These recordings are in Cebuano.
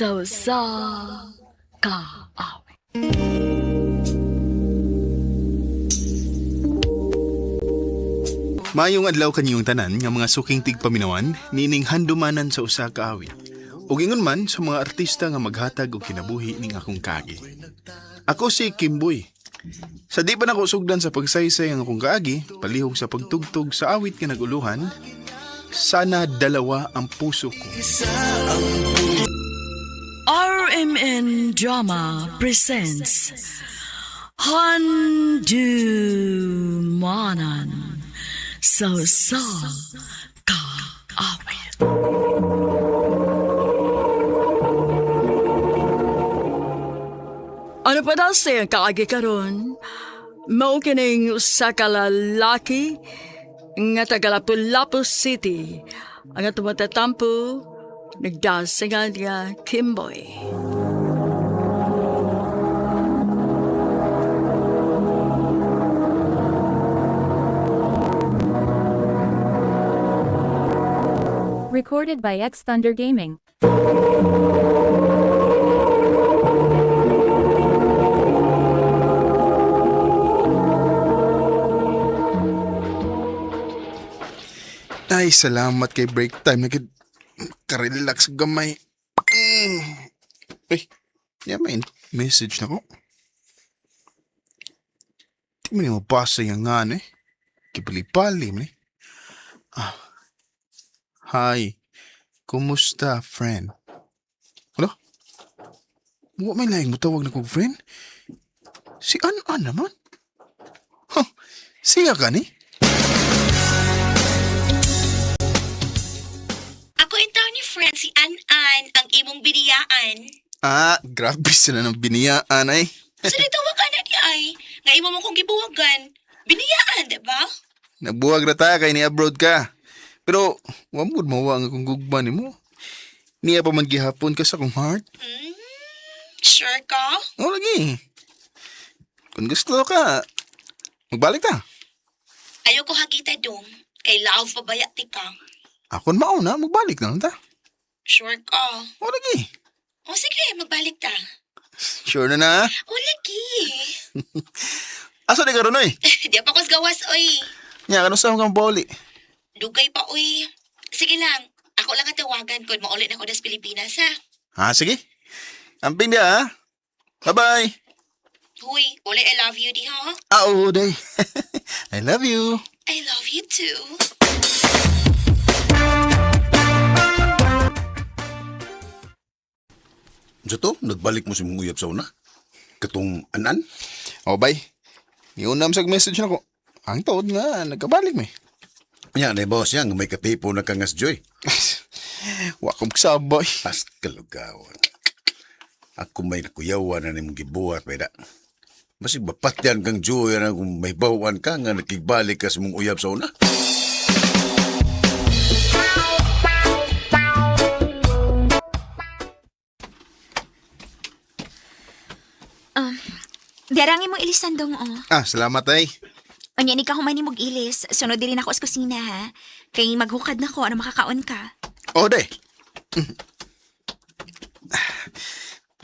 Sa usa ka awit. Maayong adlaw kaniyong tanan nga mga suking tigpaminawan nining handumanan sa usa ka awit. Ug ingon man sa mga artista nga maghatag og kinabuhi ning akong kaagi. Ako si Kimboy. Sa di pa nako sugdan sa pagsaysay ang akong kaagi, palihog sa pagtugtog sa awit nga naguluhan, sana dalawa ang puso ko. RMN Drama presents Handumanan sa usa ka awit. Ano pa daw siya kaagi karon? Mao kining usa ka lalaki nga taga Lapu-Lapu City ang atong matatampo nagdasingan nga Kimboy. Recorded by X Thunder Gaming. Ay, salamat kay break time. Nagid karelax gamay. Mm. Ay, yeah, may message na ko. Di mo ni mabasa yung nga eh. Kipalipali mo ni. Ah. Hi. Kumusta, friend? Ano? Wa may laing mutawag na kong friend? Si An-An naman. Huh, siya ka ni? Ako in town ni friend si An-An, ang imong biniyaan. Ah, grabe sila ng biniyaan ay. Sa nitawa ka na di ay, nga imo mo kong gibuwagan. Biniyaan, di ba? Nagbuwag ra ta kay ni abroad ka. Pero wa mood mawa ang akong gugma nimo. Niya pa man gihapon ka sa akong heart. Hmm, sure ka? O lagi. Kung gusto ka, magbalik ta. Ayaw ko hagita dong, kay love pabaya ti ka. Akon mauna, magbalik na lang ta. Sure ka? O lagi. O sige, magbalik ta. Sure na na. O lagi. Asa di ka ron oy? Di pa ko sa gawas, oy. Nya kanu sa kang boli. Dugay pa, oy. Sige lang, ako lang ang tawagan kung maulit na ko das Pilipinas, ha? Ha, sige. Amping dia ha. Bye-bye. Huy, uli I love you di, ha? Ah, oo, day. I love you. I love you too. Sa to, nagbalik mo si mong uyab sa una? Katong anan? O, bye. Iunam sa message na ko. Ang taod nga, nagkabalik mi. Nya, na boss yan, may katipo na kangas joy. Wa ko magsabay. Pas kalugawan. Ako may nakuyawan na nimong gibuhat, pweda. Masig bapatyan kang joy na kung may bawaan ka nga nakigbalik ka sa mong uyab sa una. Darangin mo ilisan dong, oh. Ah, salamat ay. Unya ni ka human ni mog ilis. Sunod diri na ako sa kusina, ha? Kay maghukad na ko, ano makakaon ka. O, day.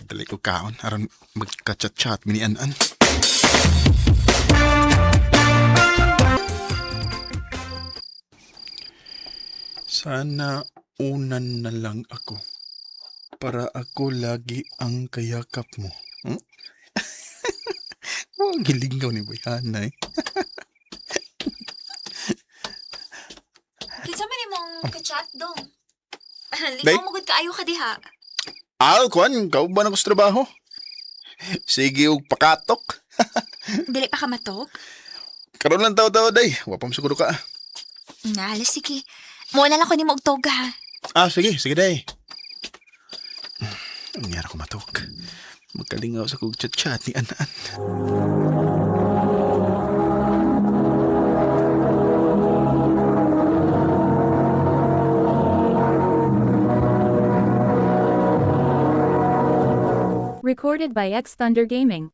Dali ko kaon aron magka-chat-chat mi ni An-An. Sana unan na lang ako para ako lagi ang kayakap mo. Hmm? Oh, ang gilingaw ni Boyana eh. Kinsa man imong ka-chat dong? Day? Lingaw mo gud kaayo ka diha. Al, kuan, kauban ako sa trabaho. Sige, og pakatok. Dili pa ka matok? Karon lang taw-taw, day. Wapam siguro ka. Na, alas sige. Mo na lang ko nimo og toga, ha. Ah, sige, sige, day. Ang nangyari ko matok. Magkalingaw sa kog chat-chat ni Anan. Recorded by X Thunder Gaming.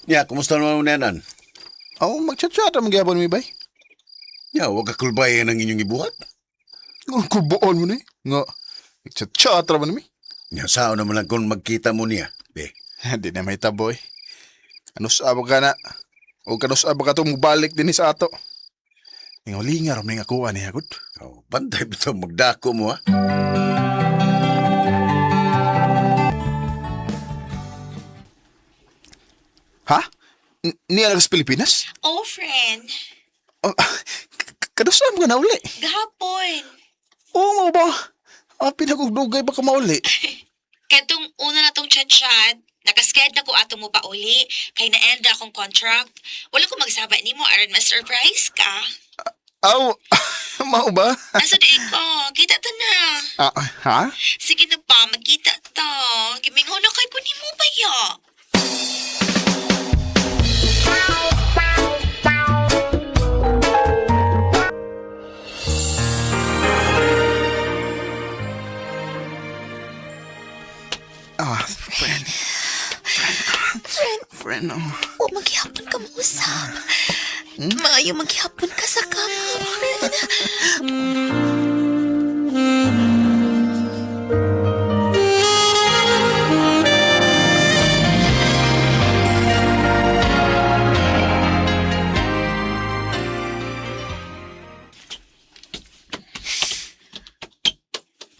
Nya, Nya, kumusta naman mo niyanan? Oh, magchat-chat ang magyapon mi bay. Nya, wag ka kulbayan ang inyong ibuhat. Ang kubuon mo ni. Nga, nagchat-chat ra man mi. Nya, sao naman lang kung magkita mo niya, be. Di na may taboy. Ano sa ka na? O kanus ba ka to mubalik din sa ato? Ningalinga ram ning ako ani agud. Oh, bantay bitaw magdako mo, ha? Ha? Niya na sa Pilipinas? Oh, friend. Oh, kanus ka na uli? Gahapon. Oo mo ba? Ah, pinagugdugay ba ka mauli? Katong una na tong chat-chat, nakasked na ko ato mo pa uli, kay na-end na akong contract. Wala ko magsaba nimo aron ma-surprise ka. Aw, mao ba? Asa di ko, kita ta na. Ah, ha? Sige na pa, magkita ta. Gimingaw na kay ko nimo ba ya? Ah, friend. Friend. Friend, oh. O maghihapon ka mausap. Maayo maghihapon ka sa kama, friend.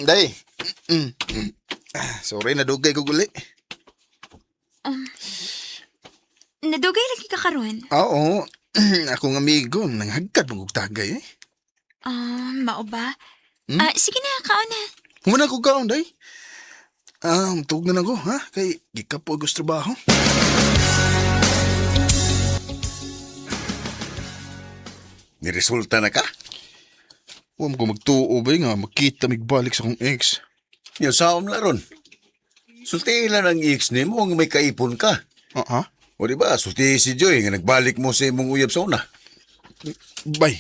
Day. Ah, sorry, nadugay ko guli. Nadugay lagi ka karon. Oo. Akong amigo, nanghagkad mong tagay eh. Ah, mao ba? Hmm? Ah, sige na, kaon na. Humana ko kaon, day. Ah, tug na ko, ha? Kay gikapo ako sa trabaho. Niresulta na ka? Huwag mo ko magtuo ba nga makita migbalik sa akong ex. Nya, sao na ron? Sultihin lang ang ex nimo ang may kaipon ka. Ah, ha? O di ba, sulti si Joy nga nagbalik mo sa imong uyab sa una. Bye.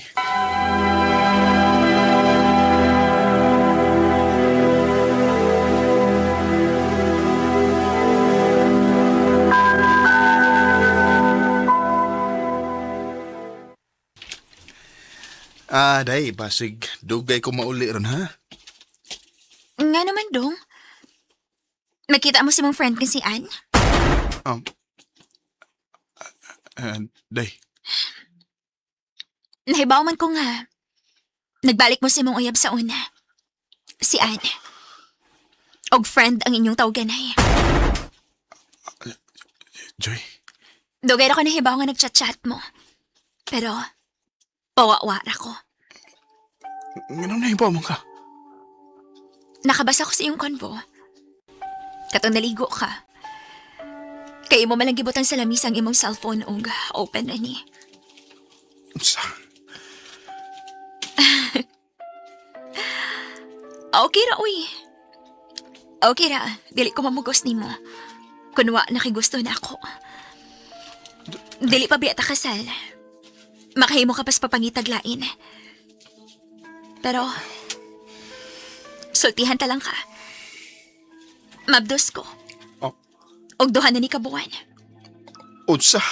Ah, day, basig. Dugay ko mauli ron, ha? Nga naman, dong. Makita mo si mong friend nga si Ann? Um, day. Nahibaw man ko nga. Nagbalik mo si mong uyab sa una. Si Ann. Og friend ang inyong tawganay. Joy, Dugay ra ko nahibaw nga nagchat-chat mo. Pero, pawa-wara ko. ganun na mo ka. Nakabasa ko sa iyong konvo. Katong naligo ka. Kay mo malang gibutan sa lamisa ang imong cellphone og open na ni. Unsa? Okay ra, uy. Okay ra, dili ko mamugos nimo. Kunwa nakigusto na ako. Dili pa biya ta kasal. Makahimo ka pas papangitag lain. Pero, sultihan ta lang ka. Mabdos ko. Oh. Og duha na ni kabuan. Unsa?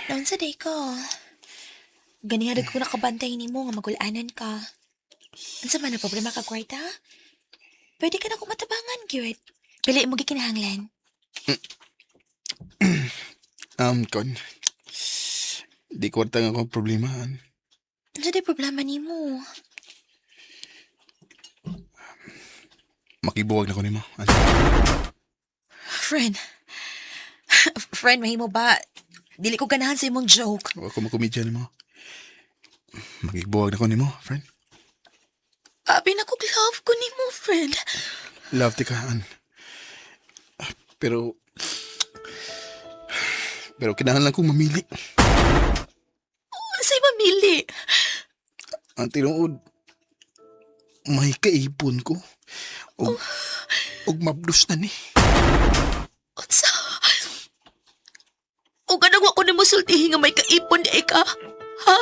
Noon sa day ko. Ganihan ko nakabantay nimo nga magulanan ka. Unsa man ang problema ka kwarta? Pwede ka na kumatabangan, gyud. Pili mo gikinahanglan. Kon. Di kwarta nga akong problema. An. Unsa day problema nimo? Makibuwag na ko nimo. An. Friend. Friend, mahimo ba? Dili ko ganahan sa imong joke. Wa ko makomedya nimo. Makibuwag na ko nimo, friend. Abi na kog love ko nimo, friend. Love ti ka, an. Pero pero kinahanglan kong mamili. Unsay mamili? Ang tinuod, may kaipon ko. Og, og mabdos na ni. Unsa? O ganang wa ko nimo. sultihi nga may kaipon di ka? Ha?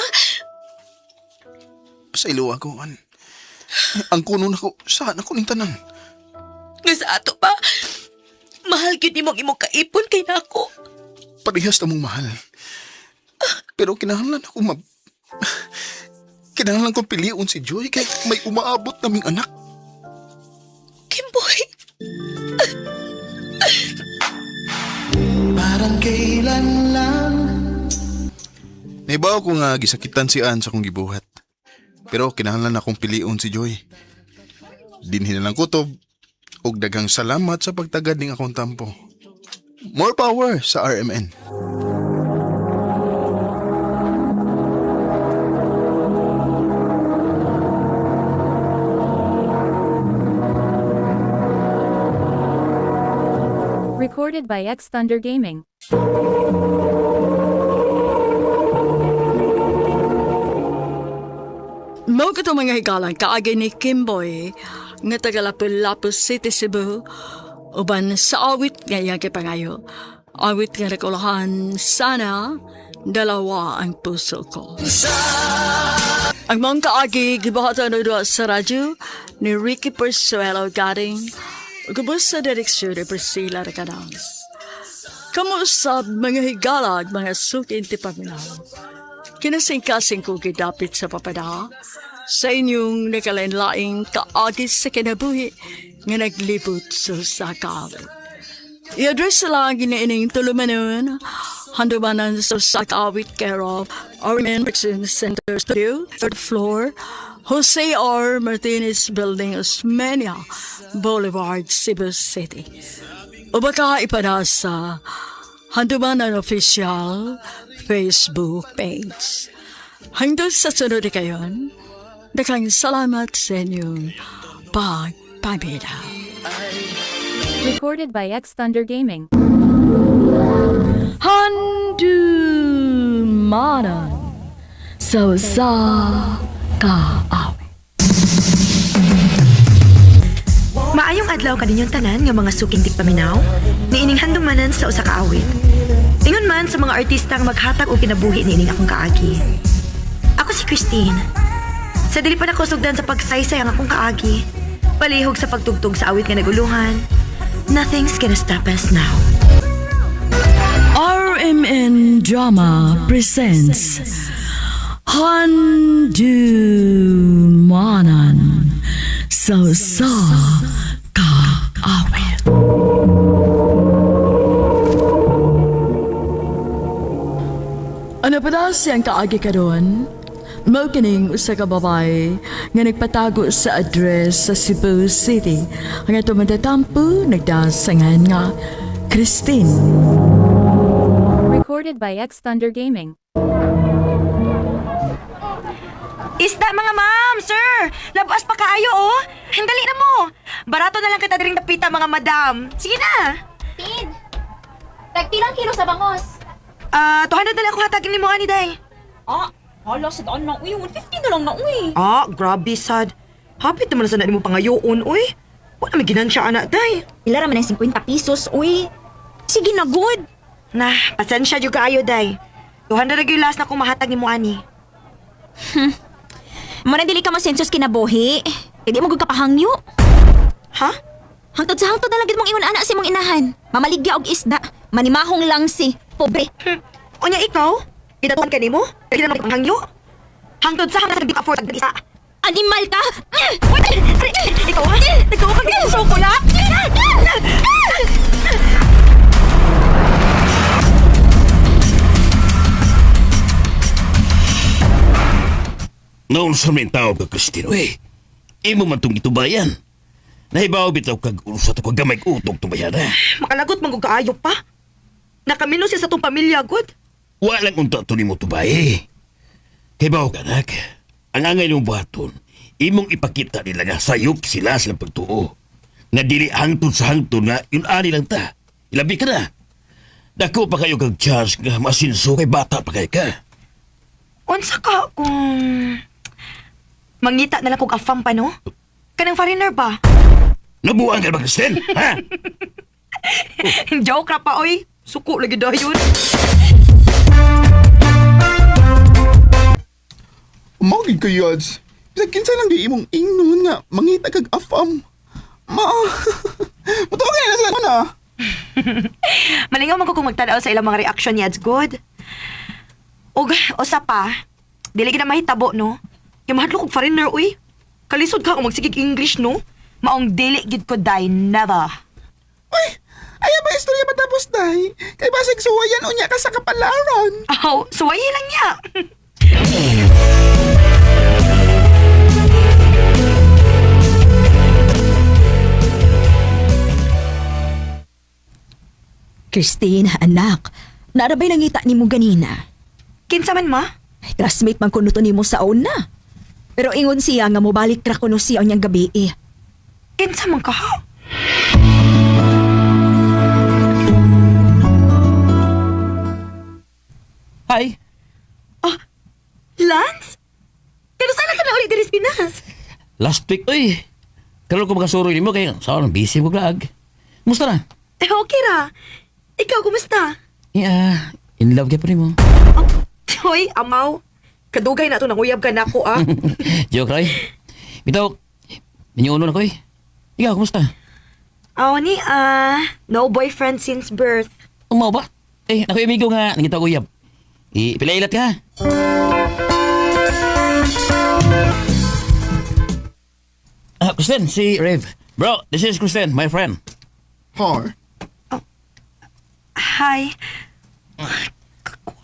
Sa ilo ako, an. Ang kuno nako, saan ako ning tanan? Nga sa ato pa, mahal gyud nimo ang imong kaipon kay nako. Parehas na mong mahal. Pero kinahanglan ako ma... Kinahanglan kong piliun si Joy kay may umaabot naming anak. Kimboy, Naibaw ko nga gisakitan si Ann sa akong gibuhat. Pero kinahanglan akong piliun si Joy. Dinhin na lang kutob og daghang salamat sa pagtagad ning akong tampo. More power sa RMN. Recorded by X Thunder Gaming. Mao kato mga higalan kaagi ni Kimboy nga taga Lapu-Lapu City, Cebu uban sa awit nga iyang kipangayo. Awit nga nakulahan, sana dalawa ang puso ko. Ang mga kaagi gibuhatan na doon sa radyo ni Ricky Persuelo Garing gubos sa direksyon ni Priscilla Recanales. Kamusab mga higalag, mga sukin ti paminaw. Kinasingkasing ko gidapit sa papada sa inyong nakalain-laing kaagi sa kinabuhi nga naglibot sa sakawit. I-address lang giniining tulumanon, handumanan sa sakawit care of Armin Prison Center Studio, third floor, Jose R. Martinez Building, Osmeña Boulevard, Cebu City. O baka ipada sa Handumanan Official Facebook page. Hanggang sa sunod na kayon, daghang salamat sa inyong pagpamilya. Recorded by X Thunder Gaming. Handumanan sa usa ka awit. Maayong adlaw kaninyong tanan nga mga suking tigpaminaw, niining handumanan sa usa ka awit. Ingon man sa mga artistang maghatag og kinabuhi niining akong kaagi. Ako si Christine. Sa dili pa nako sugdan sa pagsaysay ang akong kaagi, palihog sa pagtugtog sa awit nga naguluhan. Nothing's gonna stop us now. RMN Drama presents Handumanan sa usa ka awit. Ano pa daw siyang kaagi karon? Mao kining usa ka babae nga nagpatago sa address sa Cebu City. Ang ato matatampo nagdasangan nga Christine. Recorded by X Thunder Gaming. Isda mga ma'am, sir! Labas pa kaayo oh! Handali na mo! Barato na lang kita diring dapita mga madam. Sige na! Tin! Tagpilang kilo sa bangos? Ah, 200 na lang ako hatagin nimo ani day. Ah, hala sa daan na uy. 150 na lang na uy. Ah, grabe sad. Hapit naman na sana nimo pangayoon, uy. Wala may ginansya anak day. Ila ra man ang 50 pesos uy. Sige na good. Nah, pasensya jud kaayo day. 200 ra gyud last na akong mahatag nimo ani. Muna dili ka masensos kinabuhi. Hindi mo gud kapahangyo. Ha? Hangtod sa hangtod na lang gid mong ingon ana sa imong inahan. Mamaligya og isda. Manimahong lang si. Pobre. Unya ikaw? Gidatuan ka nimo? Dili na hangyo? Hangtod sa hangtod di ka afford isa. Animal ka! Uy, ikaw ha? Nagtuo ka dito sa chocolate? Noon sa may tao ka, Cristino, eh. Imo man tong gitubayan. Nahibaw bitaw kag usa to kag gamay utog tubayan, ha. Makalagot man gud kaayo pa. Nakamino siya sa tong pamilya gud. Wa lang unta to nimo tubay, eh. Hibaw ka, anak. Ang angay nimo buhaton, imong ipakita nila nga sayop sila silang pagtuo. Nga dili hangtod sa hangtod nga yun ani lang ta. Ilabi ka na. Dako pa kayo kag chance nga masinso kay bata pa kay ka. Unsa ka kung mangita na lang kog afam pa no? Kanang foreigner ba? Nabuang ka ba, Kristen? Ha? Joke ra pa oy. Suko lagi dayon. Mao gid ko yods. Bisag kinsa lang di imong ingnon nga mangita kag afam. Ma. Mutuo kay na sila na. Malingaw man ko kung magtanaw sa ilang mga reaction yads good. Og usa pa, dili gid na mahitabo no. Kay mahadlok og foreigner uy. Kalisod ka kung magsigig English no. Maong dili gid ko die never. Uy, ayaw ba istorya matapos day? Kay basig suwayan unya ka sa kapalaran. Aw, suwayi lang niya. Christine, anak, narabay nangita nimo ganina. Kinsa man ma? Ay, classmate man kuno to nimo sa una. Pero ingon siya nga mobalik ra kuno siya unyang gabi eh. Kinsa man ka ha? Hi. Lance? Pero sana ka na ulit diri sa Pinas? Last week, uy. Karon ko makasuroy nimo kay sa busy mo lag. Musta na? Eh, okay ra. Ikaw, kumusta? Yeah, in love ka pa nimo. Oh, hoy, amaw. Kadugay na to nanguyab ka nako ah. Joke, Roy. Bitaw, minyuno na ko eh. Ikaw, kumusta? Aw ni ah, no boyfriend since birth. Umaw ba? Eh, ako yung amigo nga, nangita ko uyab. Ipilailat ka. Ah, Kristen, si Rev. Bro, this is Kristen, my friend. Hi. Hi.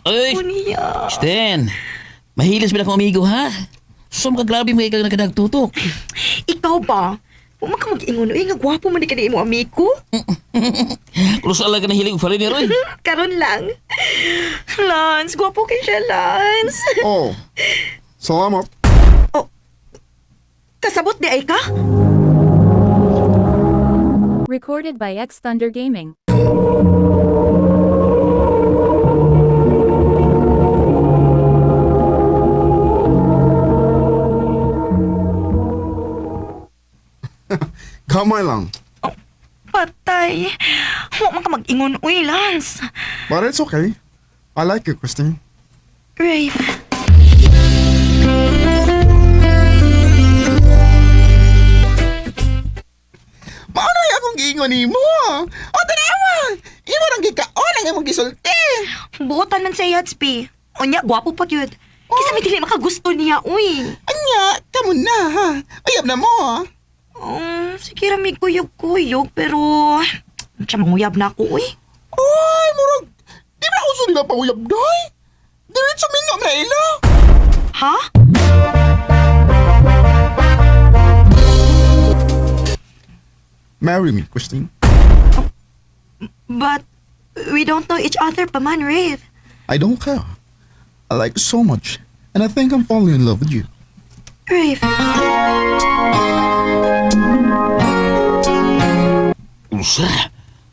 Uy, Niya. Kristen. Mahilis ba na akong amigo, ha? So, makagrabe mo ikaw na kadagtutok. Ikaw ba? Huwag ka mag-ingon. Uy, nga gwapo man ni ka ni imo amigo. Kulos alaga na hilig ko rin, Roy. Karon lang. Lance, gwapo kay siya, Lance. Oh. Salamat. Oh, kasabot di ay ka? Recorded by X Thunder Gaming. Gamay lang. Patay. Huwag man ka mag-ingon. Uy, Lance. But it's okay. I like you, Christine. Rafe. Mao na akong giingon nimo. O tanawa. Imo rang gikaon ang imong gisulti. Buotan man sa yads, P. Unya, gwapo pa yun. Kisa may dili makagusto niya, uy. Anya, kamo na ha. Uyab na mo. Sige ra may kuyog-kuyog, pero... Siya, manguyab na ako, uy. Oy, murag. Di ba uso nila pauyab day? Diretso minyo na ila. Ha? Marry me, Christine. But we don't know each other pa man, Rafe. I don't care. I like you so much, and I think I'm falling in love with you. Rafe. Usa,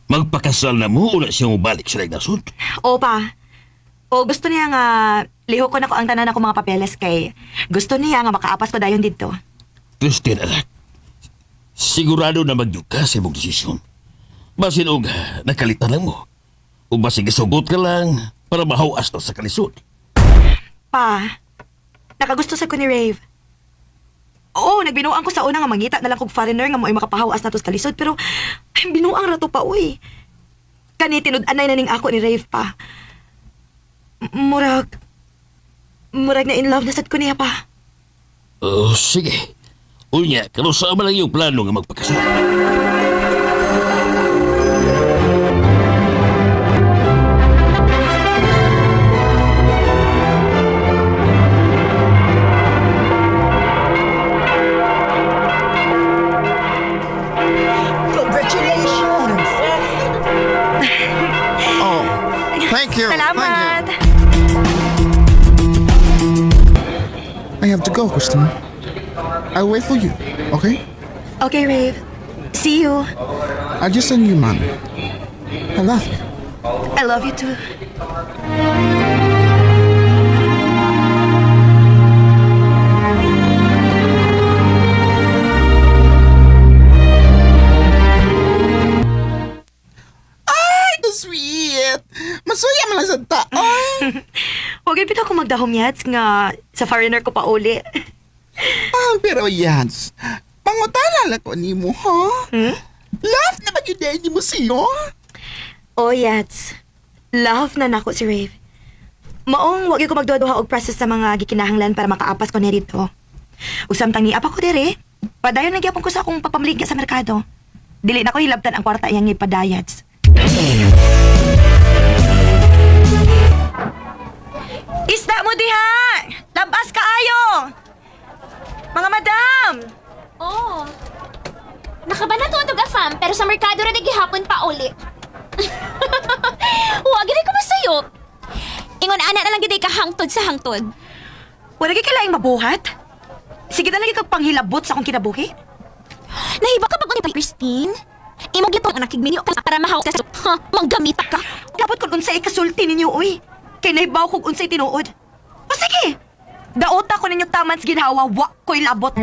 magpakasal na mo, una siya mabalik sa lagnasod. Opa. O gusto niya nga lihok ko na ko ang tanan ako mga papeles kay gusto niya nga makaapas ko dayon didto. Kristen, anak, sigurado na magyug ka sa imong desisyon. Basin og nakalitan lang mo. O basin gisugot ka lang para mahawas na sa kalisod. Pa, nakagusto sa ko ni Rave. Oo, nagbinuang ko sa una nga mangita na lang kog foreigner nga mo'y makapahawas nato sa kalisod pero ay, binuang ra to pa uy. Kani tinud-anay na ning ako ni Rave pa. Murag murag na in love na sad ko niya pa. Oh, sige. Unya, karon man lang yung plano nga magpakasal. Congratulations! Oh, thank you. Salamat. Thank you. I have to go, Christine. I'll wait for you, okay? Okay, Rave. See you. I'll just send you money. I love you. I love you too. Ay, the sweet! Masuya man lang sa ta. Oy! Huwag bitaw ko magdahom, Yats, nga sa foreigner ko pa uli. Ah, pero Yats, pangutana lang ko nimo, ha? Hmm? Love na ba yun nimo siyo? Oh, Yats. Love na nako si Rave. Maong wag ko magduha og process sa mga gikinahanglan para makaapas ko ni dito. Ug samtang niapa ko dire, padayon na gyapon ko sa akong papamaligya sa merkado. Dili na ko hilabtan ang kwarta iyang ipadayats. Isda mo diha! Labas kaayo! Mga madam! Oh. Nakabana to ang fam, pero sa merkado ra gihapon pa uli. Wa gid ko masayop. Ingon ana na lang gid ka hangtod sa hangtod. Wala kay kailangang mabuhat? Sige na lagi kag panghilabot sa akong kinabuhi. Nahiba ka pag ni Christine? Imong gitong anak minyo ka para mahaw ka sa ha, manggamita ka. Dapat kung unsay ikasulti ninyo, uy. Kay nahibaw kung unsay tinuod. O sige! Daota ko ninyo taman sa ginhawa, wa ko'y labot.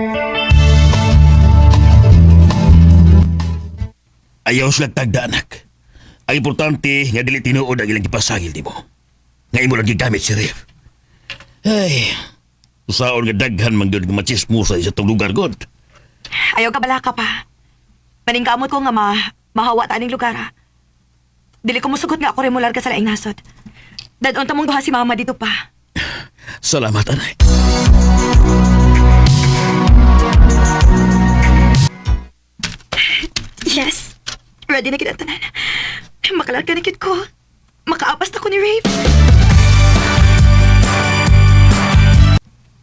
Ayaw sila tagda, anak. Ang importante nga dili tinuod ang ilang gipasagil nimo. Nga imo lang gigamit si Rev. Ay, usaon nga daghan man gyud nga machismosa sa itong lugar god. Ayaw ka balaka pa. Paningkamot ko nga mahawa ta aning lugar, ha. Dili ko musugot nga ako remular ka sa laing nasod. Dadon ta mong duha si mama dito pa. Salamat, anak. Yes! Ready na kita tanan. Makalarga na kit ko. Makaapas na ko ni Rafe.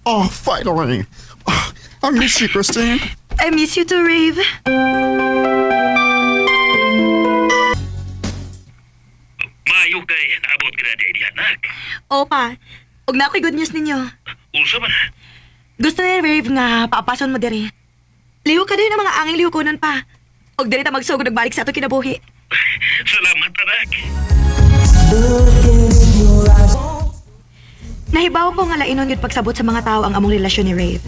Oh, finally. Oh, I miss you, Christine. I miss you too, Rave. Maayo kay naabot ka na di anak. Opa, og na ako'y good news ninyo. Unsa man? Gusto ni Rave nga paapason mo diri. Liho ka din ang mga anging lihukonan pa. Og diri ta magsugod nagbalik sa ato kinabuhi. Salamat, anak. Nahibaw ko nga lainon gyud pagsabot sa mga tao ang among relasyon ni Rave.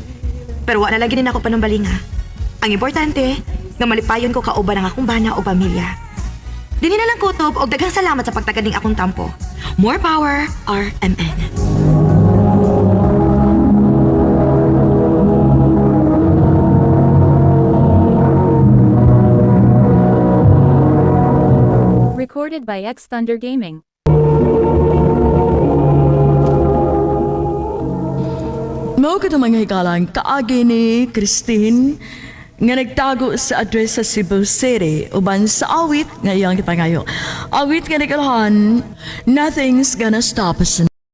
Pero wa na lang gid nako panumbalinga. Ang importante, nga malipayon ko kauban ang akong bana o pamilya. Dini na lang kutob og daghang salamat sa pagtagad ning akong tampo. More power, RMN. Recorded by X Thunder Gaming. Mao ka mga higalang kaagi ni Christine nga nagtago sa address sa Cebu City uban sa awit nga iyang gipangayo. Awit nga nagalahan, Nothing's Gonna Stop Us.